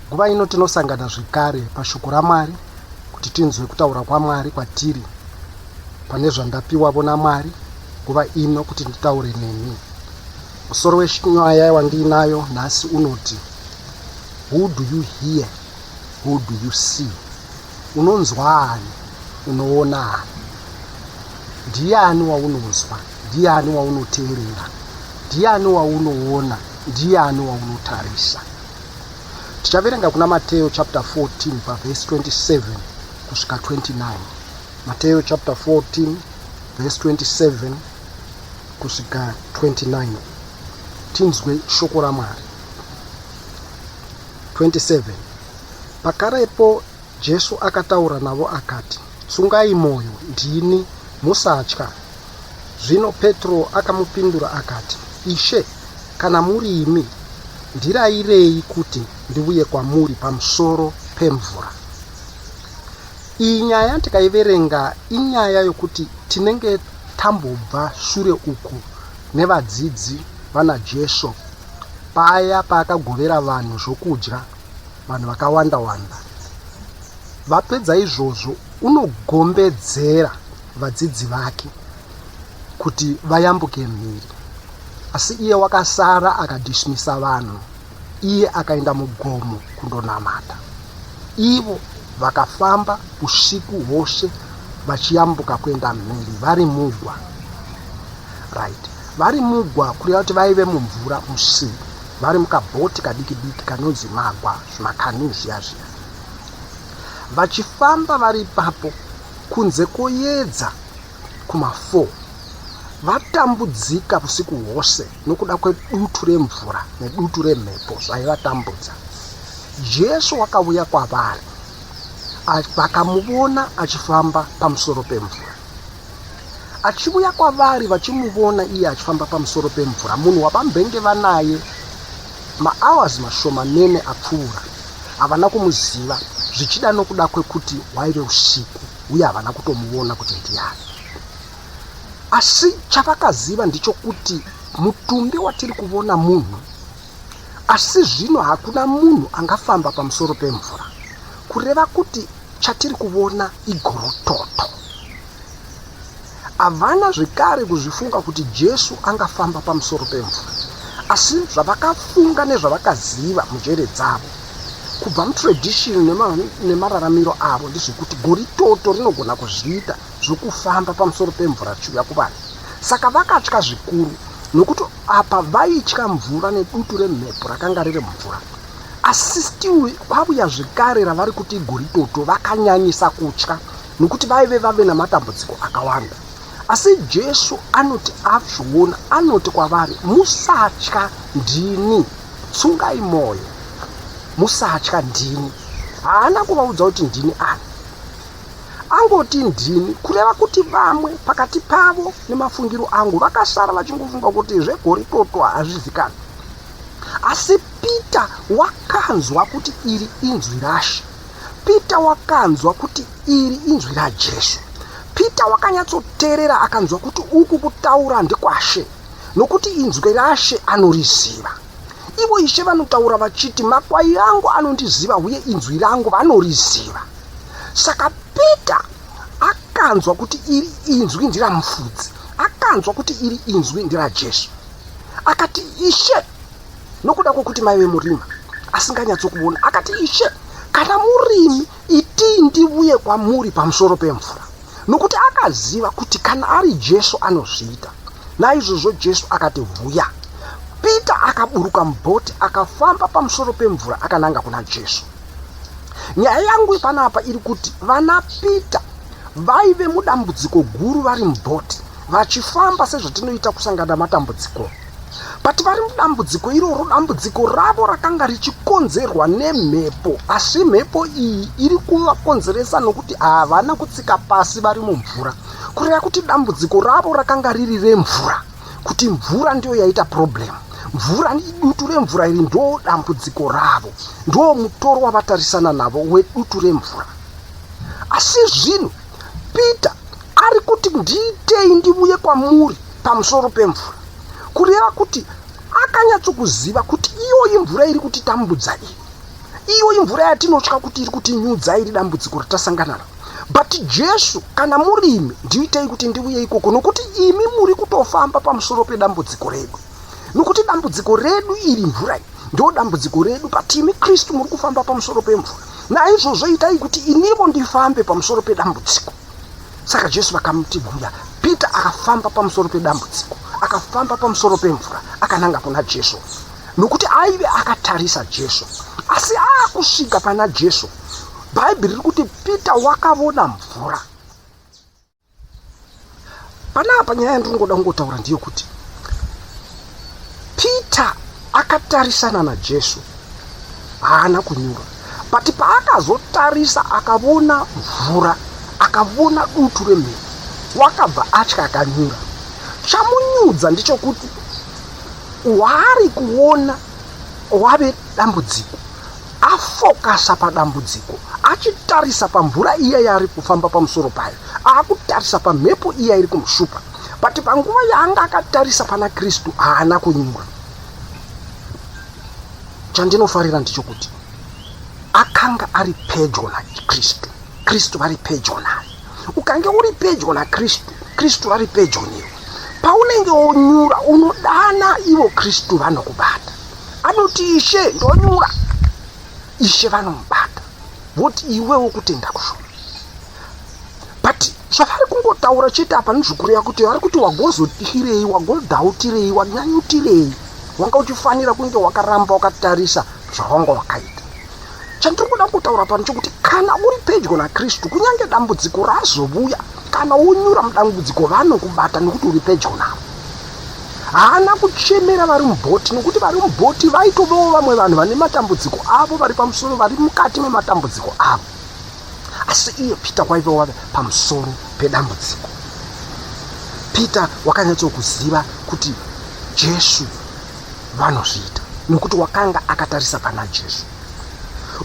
Nguva ino tinosangana zvekare pashoko raMwari kuti tinzwe kutaura kwaMwari kwatiri pane zvandapiwavo naMwari nguva ino kuti nditaure nemi. Musoro wenyaya wandiinayo nhasi unoti Who do you hear? Who do you see? Unonzwa ani? Unoona ani? Ndiani waunonzwa? Ndiani waunoteerera? Ndiani waunoona? Ndiani waunotarisa? Tichaverenga kuna Mateo chapter 14 pavhesi 27 kusvika 29. Mateo chapter 14 verse 27 kusvika 29. Tinzwe shoko raMwari. 27 Pakarepo Jesu akataura navo akati, Tsungai mwoyo, ndini, musatya. Zvino Petro akamupindura akati, Ishe, kana muri imi, ndirayirei kuti ndiuye kwamuri pamusoro pemvura. Iyi nyaya tikaiverenga inyaya yokuti tinenge tambobva shure uku nevadzidzi vana Jesu paya paakagovera vanhu zvokudya vanhu vakawanda wanda. Vapedza izvozvo unogombedzera vadzidzi vake kuti vayambuke mhiri. Asi iye wakasara akadismisa vanhu, iye akaenda mugomo kundonamata. Ivo vakafamba usiku hwose vachiyambuka kuenda mhiri vari mugwa. Right. Vari mugwa kureva kuti vaive mumvura musea vari mukabhoti kadiki diki kanonzi magwa zvimakanu zviya zviya. Vachifamba vari ipapo kunze kwoyedza kuma4 vatambudzika usiku hwose nokuda kwedutu remvura nedutu remhepo zvaivatambudza. Jesu wakauya kwavari vakamuvona achifamba pamusoro pemvura. Achivuya kwavari vachimuvona iye achifamba pamusoro pemvura, munhu wavambenge vanaye mahours mashomanene apfuura, havana kumuziva, zvichida nokuda kwekuti hwaive usiku uye havana kutomuvona kuti ndiani. Asi chavakaziva ndichokuti mutumbi watiri kuvona munhu, asi zvino hakuna munhu angafamba pamusoro pemvura, kureva kuti chatiri kuvona igorototo. Havana zvekare kuzvifunga kuti Jesu angafamba pamusoro pemvura, asi zvavakafunga nezvavakaziva munjere dzavo kubva mutradition nemararamiro avo ndezvekuti goritoto rinogona kuzviita zvokufamba pamusoro pemvura richiuya kuvanhu. Saka vakatya zvikuru nokuti apa vaitya mvura nedutu remhepo rakanga riri mumvura. Asi still kwavuya zvekare ravari kuti igoritoto vakanyanyisa kutya nokuti vaive vave namatambudziko akawanda. Asi Jesu anoti azviona anoti kwavari, musatya, ndini, tsungai mwoyo, musatya, ndini. Haana kuvaudza kuti ndini ani, angoti ndini, kureva kuti vamwe pakati pavo nemafungiro angu vakasara vachingofunga kuti zvegoritoto hazvizikanwi. Asi Pita wakanzwa kuti iri inzwi raShe. Pita wakanzwa kuti iri inzwi raJesu. Pita wakanyatsoteerera akanzwa kuti uku kutaura ndekwaShe, nokuti inzwi raShe anoriziva. Ivo Ishe vanotaura vachiti, makwai angu anondiziva uye inzwi rangu vanoriziva. Saka Pita akanzwa kuti iri inzwi ndiramufudzi, akanzwa kuti iri inzwi ndiraJesu. Akati, Ishe, nokuda kwokuti maive murima asinganyatsokuona, akati, Ishe, kana murimi, itii ndivuye kwamuri pamusoro pemvura. Nokuti akaziva kuti kana ari Jesu anozviita. Naizvozvo Jesu akati, Vuya. Pita akaburuka mubhoti akafamba pamusoro pemvura akananga kuna Jesu. Nyaya yangu panapa iri kuti vana Pita vaive mudambudziko guru vari mubhoti vachifamba sezvatinoita kusangana matambudziko. But vari mudambudziko iroro, dambudziko ravo rakanga richikonzerwa nemhepo, asi mhepo iyi iri kuvakonzeresa nokuti havana kutsika pasi vari mumvura. Kureva kuti dambudziko ravo rakanga riri remvura, kuti mvura ndiyo yaita problem. Mvura, dutu remvura iri ndo dambudziko ravo, ndo mutoro wavatarisana navo wedutu remvura. Asi zvino Peter ari kuti ndiitei ndivuye kwamuri pamusoro pemvura, kureva kuti akanyatsokuziva kuti iyoyi mvura iri kutitambudza iyi. Iyo imvura yatinotya kuti iri kutinyudza iri dambudziko ratasangana naro. But Jesu, kana murimi, ndiitei kuti ndiuye ikoko nokuti imi muri kutofamba pamusoro pedambudziko redu. Nokuti dambudziko redu iri mvura iyi ndo dambudziko redu, but imi Kristu muri kufamba pamusoro pemvura. Naizvozvo itai kuti inivo ndifambe pamusoro pedambudziko. Saka Jesu vakamuti vuya. Peter akafamba pamusoro pedambudziko, akafamba pamusoro pemvura, akananga kuna Jesu. Nokuti aive akatarisa Jesu. Asi aakusvika pana Jesu, Bhaibheri riri kuti Peter wakavona mvura. Panapa nyaya yandinongoda kungotaura ndeyekuti Peter akatarisana naJesu, haana kunyura. But paakazotarisa akavona mvura, akavona dutu remhepo, wakabva atya akanyura. Chamunyudza ndechokuti waari kuona wave dambudziko, afokasa padambudziko, achitarisa pamvura iya yaari kufamba pamusoro payo, aakutarisa pamhepo iya iri kumushupa. But panguva yaanga akatarisa pana Kristu haana kunyura. Chandinofarira ndechokuti akanga ari pedyo naKristu, Kristu vari pedyo naye. Ukange uri pedyo naKristu, Kristu vari pedyo newe. Paunenge wonyura unodana ivo Kristu vanokubata. Anoti Ishe ndonyura, Ishe vanomubata voti iwewo kutenda kushoma. But zvavari kungotaura chete apa ndizvokureva kuti vari kuti wagozotyirei, wagodhautirei, wanyanyutirei, wanga uchifanira kunge wakaramba wakatarisa zvawanga wakaita. Chandiri kuda kutaura pano chokuti kana uri pedyo naKristu, kunyange dambudziko razovuya, kana wonyura mudambudziko vanokubata nokuti uri pedyo navo. Haana kuchemera vari mubhoti nokuti vari mubhoti vaitovewo vamwe vanhu vane matambudziko avo vari pamusoro, vari mukati mematambudziko avo. Asi iye Peter waive wave pamusoro pedambudziko. Peter wakanyatsokuziva kuti Jesu vanozviita nokuti wakanga akatarisa pana Jesu.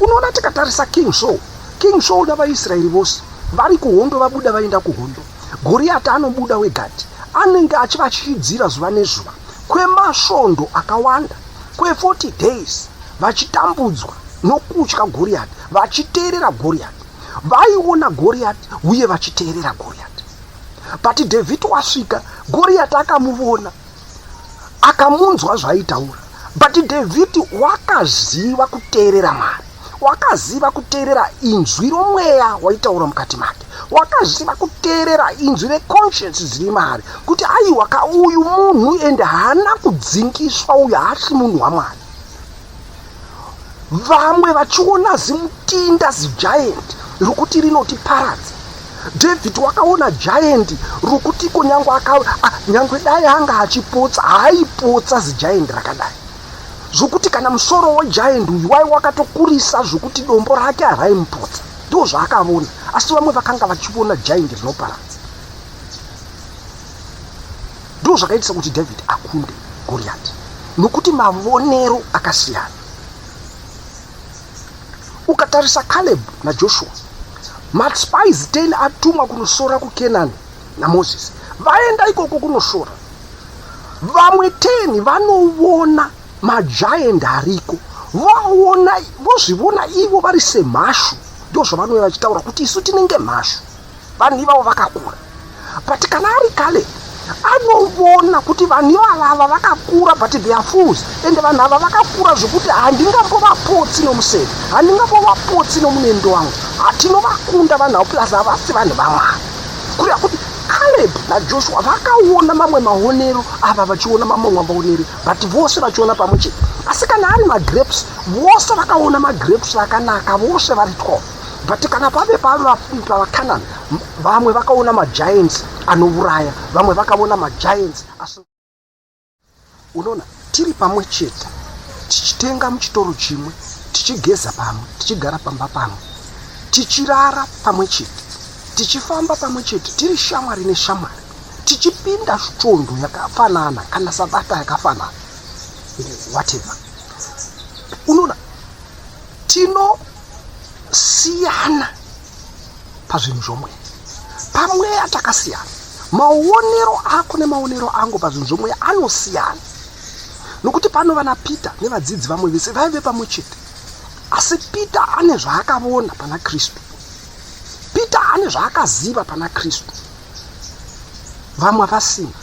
Unoona, tikatarisa King Saul, King Saul navaIsraeri vose vari kuhondo, vabuda vaenda kuhondo. Goriati anobuda weGati, anenge achivachidzira zuva nezuva kwemasvondo akawanda, kwe40 days, vachitambudzwa nokutya Goriati, vachiteerera Goriati. Vaiona Goriati uye vachiteerera Goriati. But David wasvika, Goriati akamuvona, akamunzwa zvaaitaura. But David wakaziva kuteerera Mwari, wakaziva kuteerera inzwi romweya waitaura mukati make, wakaziva kuteerera inzwi reconscience dziri maari kuti aiwa ka uyu munhu ende haana kudzingiswa, uyu haasi munhu waMwari. Vamwe vachiona zimutinda zigiant rokuti rinotiparadza. David wakaona giant rokuti ko nyangwe dai anga achipotsa, haaipotsa zigiant rakadai, zvokuti kana musoro wegiant uyu wai wakatokurisa zvokuti dombo rake haraimupotsa. Ndo zvaakavona, asi vamwe vakanga vachiona giant rinoparadza. Ndo zvakaitisa kuti David akunde Goriati, nokuti mavonero akasiyana. Ukatarisa Caleb naJoshua, maspies 10 atumwa kunosora kuKenani naMoses, vaenda ikoko kunosora. Vamwe 10 vanovona magiant ariko, vaona vozvivona ivo vari semhashu. Ndo zvavanouya vachitaura kuti isu tinenge mhashu, vanhu ivavo vakakura. But kana ari Caleb, anovona kuti vanhu ivavava vakakura, but they are fools, ende vanhu ava vakakura zvokuti handingambovapotsi nomuseve, handingambovapotsi nomunendo wangu, hatinovakunda vanhu avo, plus havasi vanhu vaMwari. Kureva kuti Caleb naJoshua vakaona mamwe maonero, ava vachiona mamwe maonero, but vose vachiona pamwe chete. Asi kana ari magrapes, vose vakaona magrapes akanaka, vose vari 12. But kana pave pavaKanani, vamwe vakaona magiants anouraya, vamwe vakaona magiants asi. Unoona, tiri pamwe chete, tichitenga muchitoro chimwe, tichigeza pamwe, tichigara pamba pamwe, tichirara pamwe chete, tichifamba pamwe chete, tiri shamwari neshamwari, tichipinda svondo yakafanana kana sabata yakafanana, whatever. Unoona, tinosiyana pazvinhu zvomweya. Pamweya takasiyana. Maonero ako nemaonero angu pazvinhu zvomweya anosiyana, nokuti pano vana Peter nevadzidzi vamwe vese vaive pamwe chete, asi Asi Peter ane zvaakavona pana Kristu. Peter ane zvaakaziva pana Kristu. Vamwe vasina.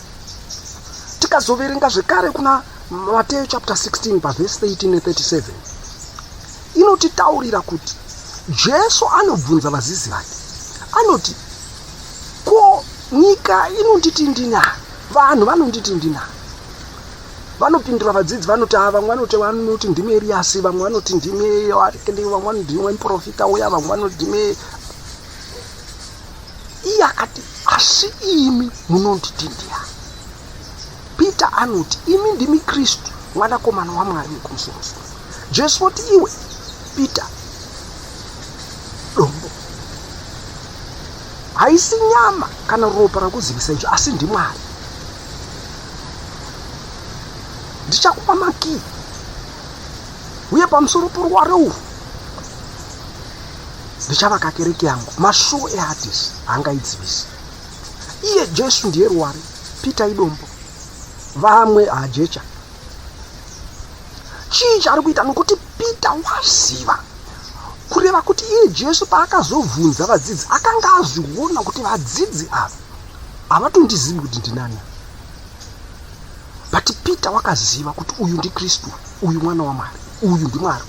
Tikazoverenga zvekare kuna Mateo chapter 16 pavhesi 13 ne 37 inotitaurira kuti Jesu anobvunza vazizi vake anoti ko nyika inonditi ndinani vanhu vanonditi ndinani vanopindura vadzidzi vanoti a vamwe vanoti vanoti ndimi eriyasi vamwe vanoti ndimi vamwe vanoti ndimi muprofita uya vamwe vanoti ndimi iye akati asi imi munonditi ndiyani Peter anoti, Imi ndimi Kristu, Mwanakomana waMwari wekumusoro-soro. Jesu oti, Iwe, Peter, dombo. Haisi nyama kana ropa rakuzivisa izvi, asi ndiMwari. Ndichakupa makii, uye pamusoro poruware urwu ndichavaka kereke yangu. Masuo eHadhesi haangaidzivisi. Iye Jesu ndiye ruware, Peter idombo, vamwe hajecha. Chii chaari kuita? Nokuti Peter waziva kureva kuti iye Jesu paakazobvunza vadzidzi akanga azviona kuti vadzidzi ava havatondizivi kuti ndinani. But Peter wakaziva kuti uyu ndiKristu, uyu mwana waMwari, uyu ndiMwari.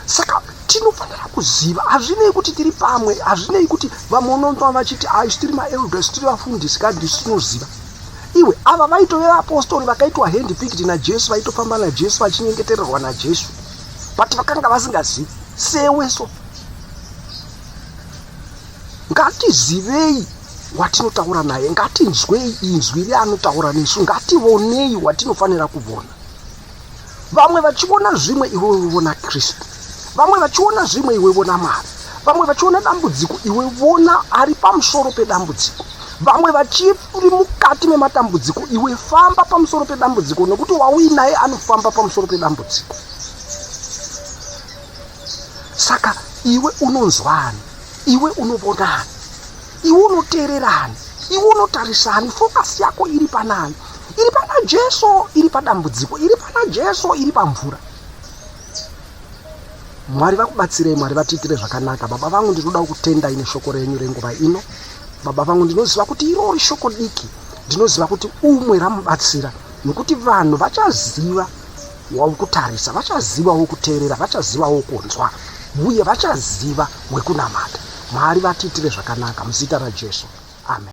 Saka tinofanira kuziva, hazvinei kuti tiri pamwe, hazvinei kuti vamwe unonzwa vachiti ah, isu tiri maelders, tiri vafundisi, ka ndisu tinoziva. Iwe, ava vaitove vapostori vakaitwa hand picked naJesu, vaitofamba naJesu, vachinyengetererwa naJesu, but vakanga vasingazivi sewe. So ngatizivei watinotaura naye, ngatinzwei inzwi reanotaura nesu, ngativonei watinofanira kuvona. Vamwe vachiona zvimwe, iwe vona Kristu. Vamwe vachiona zvimwe, iwe vona Mwari. Vamwe vachiona dambudziko, iwe vona ari pamusoro pedambudziko. Vamwe vachiri mukati mematambudziko, iwe famba pamusoro pedambudziko, nokuti wauinaye anofamba pamusoro pedambudziko. Saka iwe unonzwani? Iwe unovonani? Iwe unoteererani? Iwe unotarisani? Focus yako iri panani? Iri pana Jesu, iri padambudziko, iri pana Jesu, iri pamvura. Mwari vakubatsirei, Mwari vatiitire zvakanaka. Baba vangu, ndinoda kukutendai neshoko renyu renguva ino. Baba vangu, ndinoziva kuti irori shoko diki, ndinoziva kuti umwe ramubatsira, nokuti vanhu vachaziva waukutarisa, vachaziva wokuteerera, vachaziva wokunzwa, uye vachaziva wekunamata. Mwari vatiitire zvakanaka muzita raJesu. Amen.